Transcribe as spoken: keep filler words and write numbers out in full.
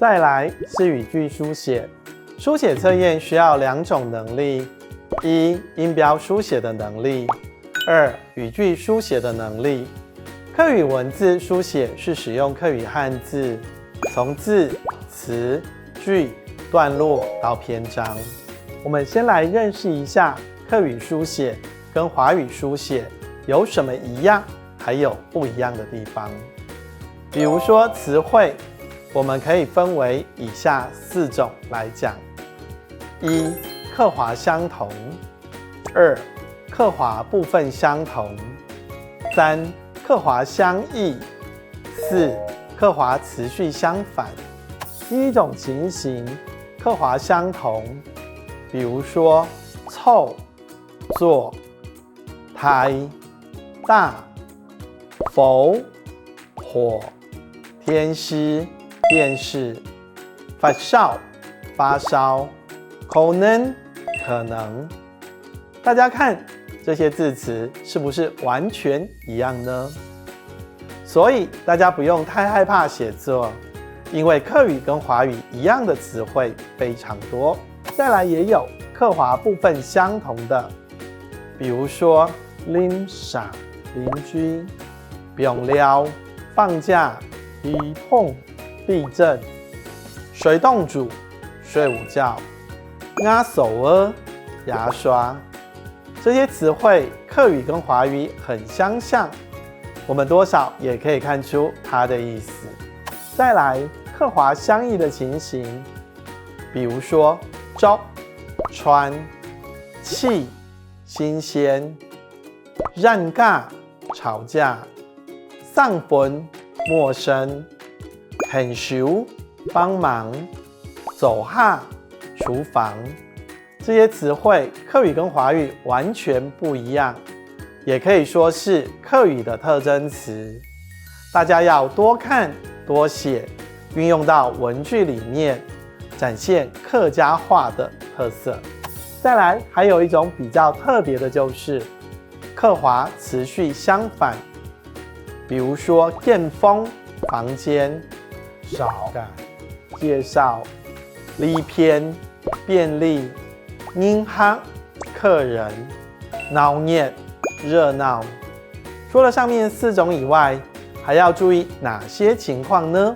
再来是语句书写。书写测验需要两种能力：一、音标书写的能力；二、语句书写的能力。客语文字书写是使用客语汉字，从字、词、句、段落到篇章。我们先来认识一下客语书写跟华语书写有什么一样，还有不一样的地方。比如说词汇，我们可以分为以下四种来讲：一、客华相同；二、客华部分相同；三、客华相异；四、客华词序相反。第一种情形，客华相同，比如说臭、做、大、大、火、火、天师、电视、发烧、发烧、可能、可能。大家看，这些字词是不是完全一样呢？所以大家不用太害怕写作，因为客语跟华语一样的词汇非常多。再来也有客华部分相同的，比如说鄰舍、邻居、放尞、放假、地動、地震、睡当晝、睡午觉、牙刷、牙刷。这些词汇客语跟华语很相像，我们多少也可以看出它的意思。再来，客华相异的情形，比如说着、穿、气、新鲜、冤家、吵架、生份、陌生、下手、帮忙、灶下、厨房。这些词汇客语跟华语完全不一样，也可以说是客语的特征词。大家要多看、多写，运用到文句里面，展现客家话的特色。再来，还有一种比较特别的，就是客华词序相反，比如说间房、房间、紹介、介绍、利便、便利、人客、客人、闹热、热闹。除了上面四种以外，还要注意哪些情况呢？